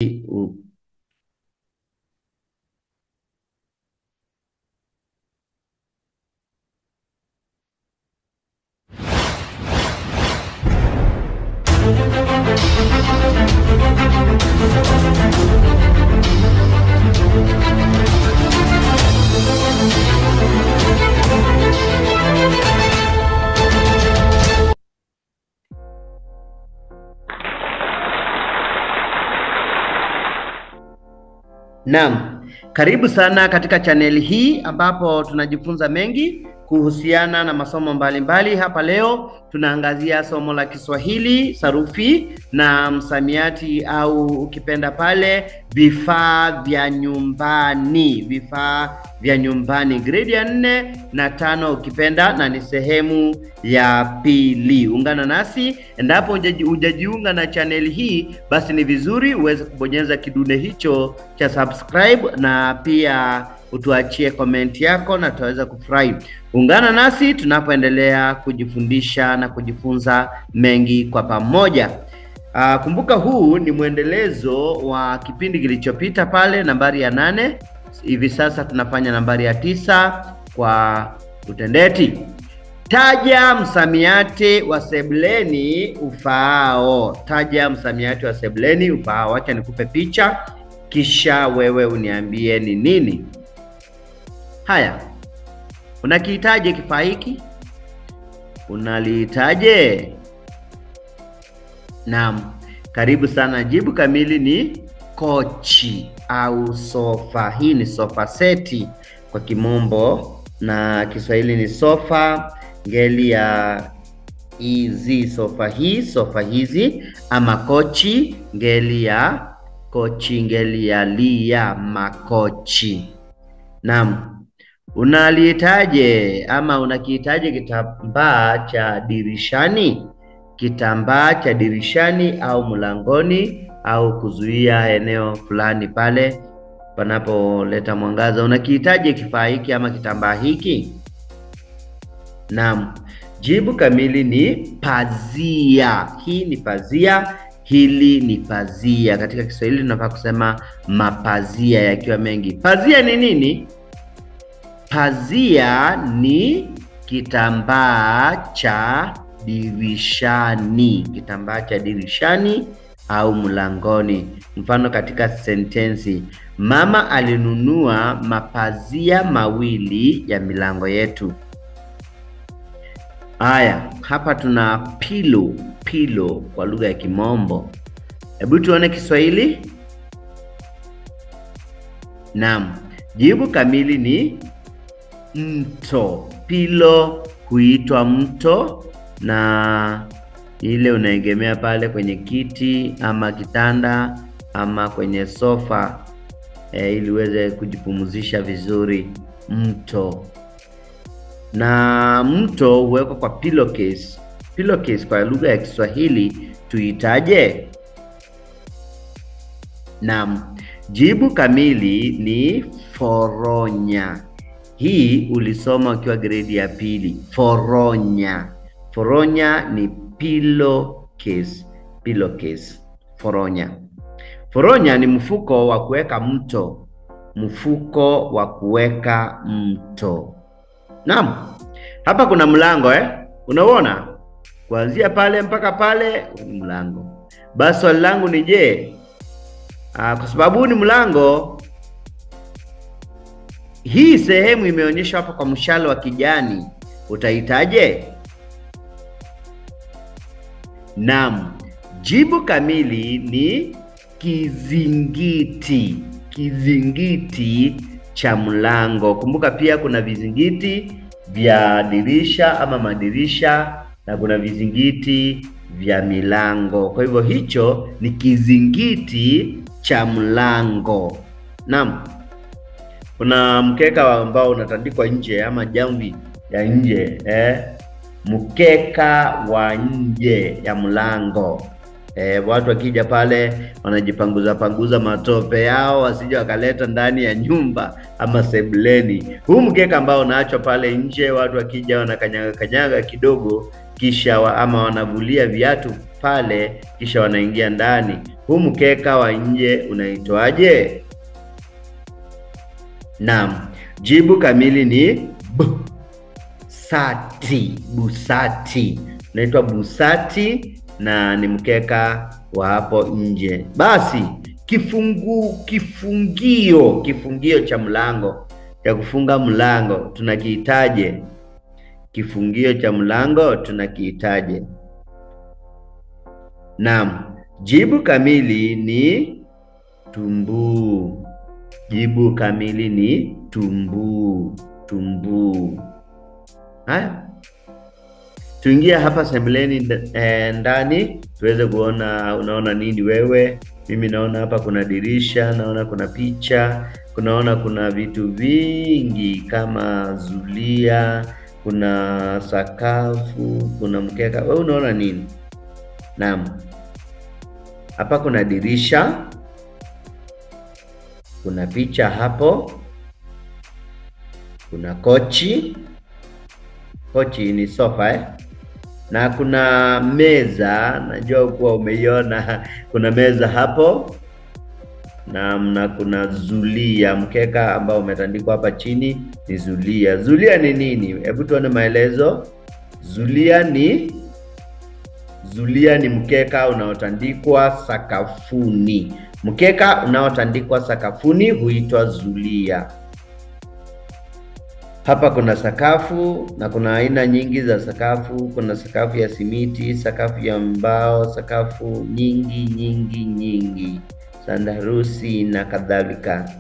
Naam, karibu sana katika chaneli hii ambapo tunajifunza mengi kuhusiana na masomo mbalimbali. Hapa leo tunaangazia somo la Kiswahili, sarufi na msamiati, au ukipenda pale vifaa vya nyumbani, vifaa vya nyumbani, gredi ya 4 na 5 ukipenda, na ni sehemu ya pili. Ungana nasi endapo hujajiunga na chaneli hii, basi ni vizuri uweze kubonyeza kidude hicho cha subscribe na pia utuachie comment yako na tutaweza kufurahi. Ungana nasi tunapoendelea kujifundisha na kujifunza mengi kwa pamoja. Kumbuka huu ni mwendelezo wa kipindi kilichopita pale nambari ya 8. Hivi sasa tunafanya nambari ya 9 kwa utendeti. Taja msamiati wa sebuleni ufaao. Taja msamiati wa sebuleni ufaao. Acha nikupe picha kisha wewe uniambie ni nini. Haya, unakihitaji kifaa hiki? Unalihitaje? Naam, karibu sana. Jibu kamili ni kochi au sofa. Hii ni sofa seti kwa kimombo na Kiswahili ni sofa, ngeli ya hizi, sofa hii, sofa hizi, ama kochi, ngeli ya kochi, ngeli ya lia, makochi. Naam. Unalihitaje ama unakihitaji kitambaa cha dirishani? Kitambaa cha dirishani au mlangoni au kuzuia eneo fulani pale panapoleta mwangaza. Unakihitaji kifaa hiki ama kitambaa hiki? Naam, jibu kamili ni pazia. Hii ni pazia, hili ni pazia. Katika Kiswahili tunafaa kusema mapazia yakiwa mengi. Pazia ni nini? Pazia ni kitambaa cha dirishani, kitambaa cha dirishani au mlangoni. Mfano katika sentensi, mama alinunua mapazia mawili ya milango yetu. Haya, hapa tuna pillow, pillow kwa lugha ya Kimombo. Hebu tuone Kiswahili. Naam, jibu kamili ni mto. Pillow huitwa mto, na ile unaegemea pale kwenye kiti ama kitanda ama kwenye sofa ili uweze kujipumzisha vizuri. Mto. Na mto huwekwa kwa pillowcase. Pillowcase kwa lugha ya Kiswahili tuitaje? Naam, jibu kamili ni foronya. Hii ulisoma ukiwa gredi ya 2. Foronya. Foronya ni pillowcase. Pillowcase. Foronya. Foronya ni mfuko wa kuweka mto. Mfuko wa kuweka mto. Naam. Hapa kuna mlango Unaona? Kuanzia pale mpaka pale ni mlango. Basi swali langu ni je, kwa sababu ni mlango, hii sehemu imeonyeshwa hapa kwa mshale wa kijani, utahitaje? Naam, jibu kamili ni kizingiti. Kizingiti cha mlango. Kumbuka pia kuna vizingiti vya dirisha ama madirisha na kuna vizingiti vya milango. Kwa hivyo hicho ni kizingiti cha mlango. Naam. Kuna mkeka ambao unatandikwa nje ama jamvi ya nje, mkeka wa nje ya mlango. Watu wakija pale wanajipanguza panguza matope yao wasije wakaleta ndani ya nyumba ama sebuleni. Huu mkeka ambao unaachwa pale nje, watu wakija wanakanyaga kanyaga kidogo kisha ama wanavulia viatu pale kisha wanaingia ndani. Huu mkeka wa nje unaitwaje? Naam, jibu kamili ni B. Sati, busati. Unaitwa busati na ni mkeka wa hapo nje. Basi kifungio cha mlango, cha kufunga mlango tunakiitaje? Kifungio cha mlango tunakiitaje? Naam, jibu kamili ni tumbuu. Jibu kamili ni tumbuu, tumbuu. Haya, tuingie hapa sebuleni ndani tuweze kuona unaona nini wewe. Mimi naona hapa kuna dirisha, naona kuna picha, kunaona kuna vitu vingi kama zulia, kuna sakafu, kuna mkeka. Wewe unaona nini? Naam, hapa kuna dirisha, kuna picha hapo, kuna kochi. Kochi ni sofa eh? Na kuna meza, najua kuwa umeiona. Kuna meza hapo. Na kuna zulia, mkeka ambao umetandikwa hapa chini ni zulia. Zulia ni nini? Hebu tuone maelezo. Zulia ni mkeka unaotandikwa sakafuni. Mkeka unaotandikwa sakafuni huitwa zulia. Hapa kuna sakafu na kuna aina nyingi za sakafu. Kuna sakafu ya simiti, sakafu ya mbao, sakafu nyingi nyingi nyingi, sandarusi na kadhalika.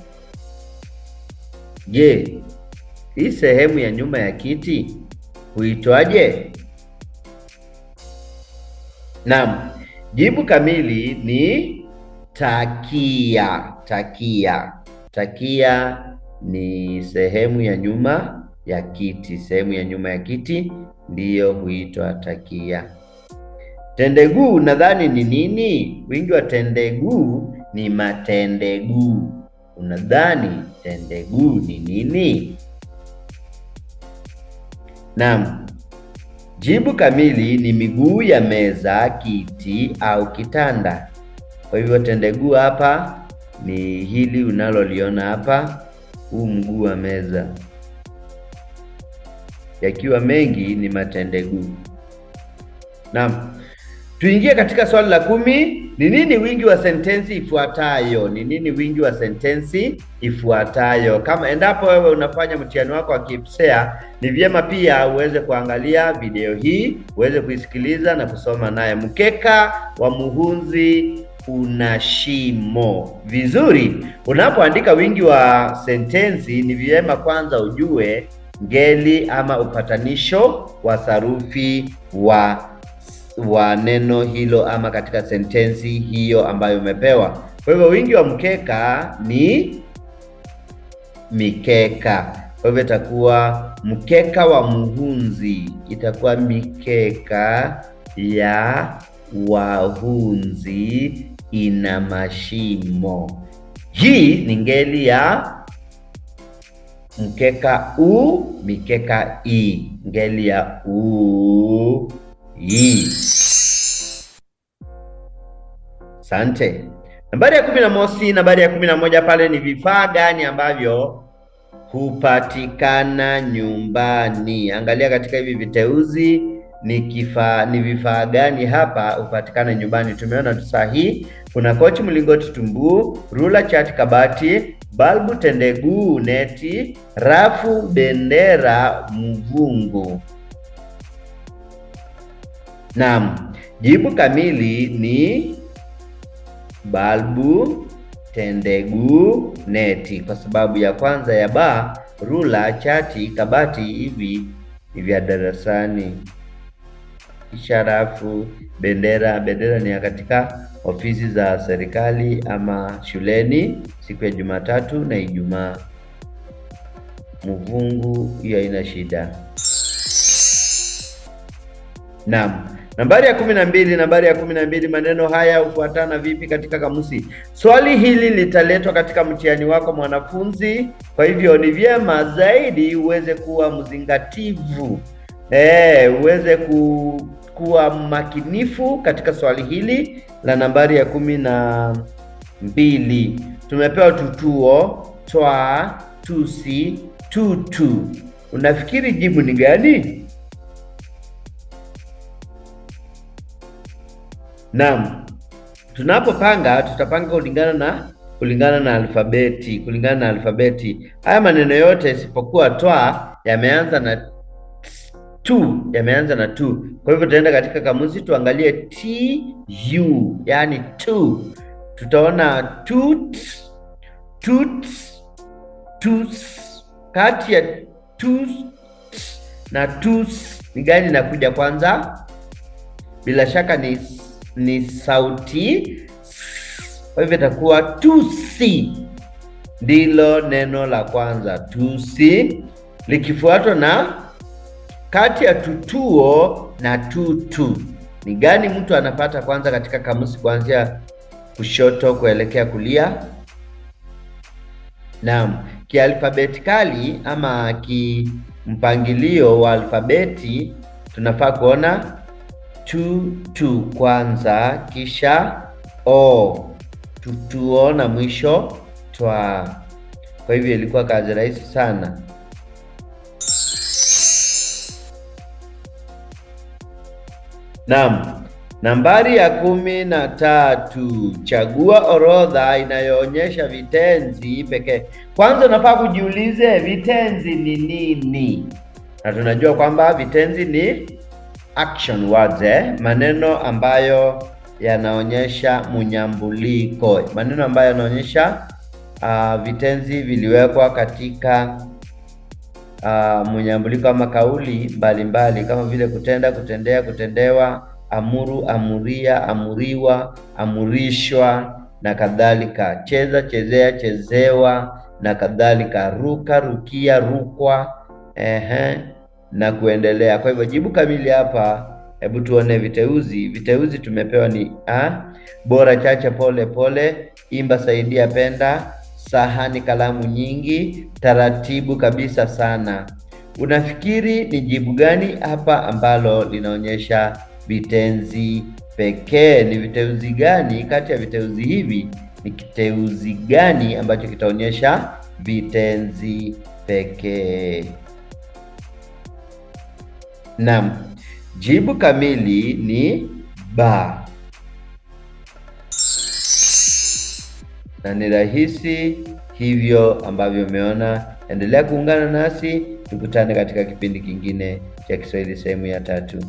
Je, hii sehemu ya nyuma ya kiti huitwaje? Naam, jibu kamili ni takia. Takia. Takia ni sehemu ya nyuma ya kiti. Sehemu ya nyuma ya kiti ndiyo huitwa takia. Tendeguu nadhani ni nini? Wingi wa tendeguu ni matendeguu. Unadhani tendeguu ni nini? Naam, jibu kamili ni miguu ya meza, kiti au kitanda. Kwa hivyo tendeguu hapa ni hili unaloliona hapa, huu mguu wa meza. Yakiwa mengi ni matendeguu. Naam, tuingie katika swali la 10. Ni nini wingi wa sentensi ifuatayo? Ni nini wingi wa sentensi ifuatayo? Kama endapo wewe unafanya mtihani wako wa KPSEA, ni vyema pia uweze kuangalia video hii, uweze kuisikiliza na kusoma naye. Mkeka wa muhunzi una shimo. Vizuri, unapoandika wingi wa sentensi ni vyema kwanza ujue ngeli ama upatanisho wa sarufi wa neno hilo ama katika sentensi hiyo ambayo umepewa. Kwa hivyo wingi wa mkeka ni mikeka. Kwa hivyo itakuwa mkeka wa muhunzi, itakuwa mikeka ya wahunzi ina mashimo. Hii ni ngeli ya mkeka u, mikeka i. Ngeli ya u, i. Asante. Nambari ya 11, nambari ya 11 pale ni vifaa gani ambavyo hupatikana nyumbani? Angalia katika hivi viteuzi ni vifaa gani hapa hupatikana nyumbani. Tumeona tu sahihi. Kuna kochi, mlingoti, tumbuu, rula, chati, kabati, balbu, tendeguu, neti, rafu, bendera, mvungu. Naam, jibu kamili ni balbu, tendeguu, neti, kwa sababu ya kwanza ya ba, rula, chati, kabati hivi ni vya darasani. Kisha rafu, bendera. Bendera ni ya katika ofisi za serikali ama shuleni siku ya Jumatatu na Ijumaa. Mvungu hiyo haina shida. Naam, nambari ya 12, nambari ya 12, maneno haya hufuatana vipi katika kamusi? Swali hili litaletwa katika mtihani wako mwanafunzi, kwa hivyo ni vyema zaidi uweze kuwa mzingativu. Uweze kuwa makinifu katika swali hili la nambari ya 12. Tumepewa tutuo, twa, tusi, tutu. Unafikiri jibu ni gani? Naam. Tunapopanga tutapanga kulingana na alfabeti, kulingana na alfabeti. Haya maneno yote isipokuwa twa yameanza na tu, yameanza na tu. Kwa hivyo tutaenda katika kamusi tuangalie t u, yani tu. Tutaona tut, tut, tus. Kati ya tut na tus ni gani inakuja kwanza? Bila shaka ni sauti s. Kwa hivyo itakuwa tusi, ndilo neno la kwanza, tusi, likifuatwa na kati ya tutuo na tutu. Ni gani mtu anapata kwanza katika kamusi kuanzia kushoto kuelekea kulia? Naam, kialfabetikali ama kimpangilio wa alfabeti tunafaa kuona tu tu kwanza, kisha o, tutuo na mwisho twa. Kwa hivyo ilikuwa kazi rahisi sana. Naam, nambari ya 13, chagua orodha inayoonyesha vitenzi pekee. Kwanza unafaa kujiulize vitenzi ni nini? Na tunajua kwamba vitenzi ni action words, maneno ambayo yanaonyesha munyambuliko, maneno ambayo yanaonyesha vitenzi viliwekwa katika munyambuliko ama kauli mbalimbali kama vile kutenda, kutendea, kutendewa, amuru, amuria, amuriwa, amurishwa na kadhalika, cheza, chezea, chezewa na kadhalika, ruka, rukia, rukwa, na kuendelea. Kwa hivyo jibu kamili hapa, hebu tuone viteuzi. Viteuzi tumepewa ni a, bora, chache, pole pole, imba, saidia, penda, sahani, kalamu nyingi, taratibu kabisa, sana. Unafikiri ni jibu gani hapa ambalo linaonyesha vitenzi pekee? Ni viteuzi gani kati ya viteuzi hivi? Ni kiteuzi gani ambacho kitaonyesha vitenzi pekee? Naam, jibu kamili ni ba. Na ni rahisi hivyo ambavyo umeona. Endelea kuungana nasi, tukutane katika kipindi kingine cha Kiswahili sehemu ya 3.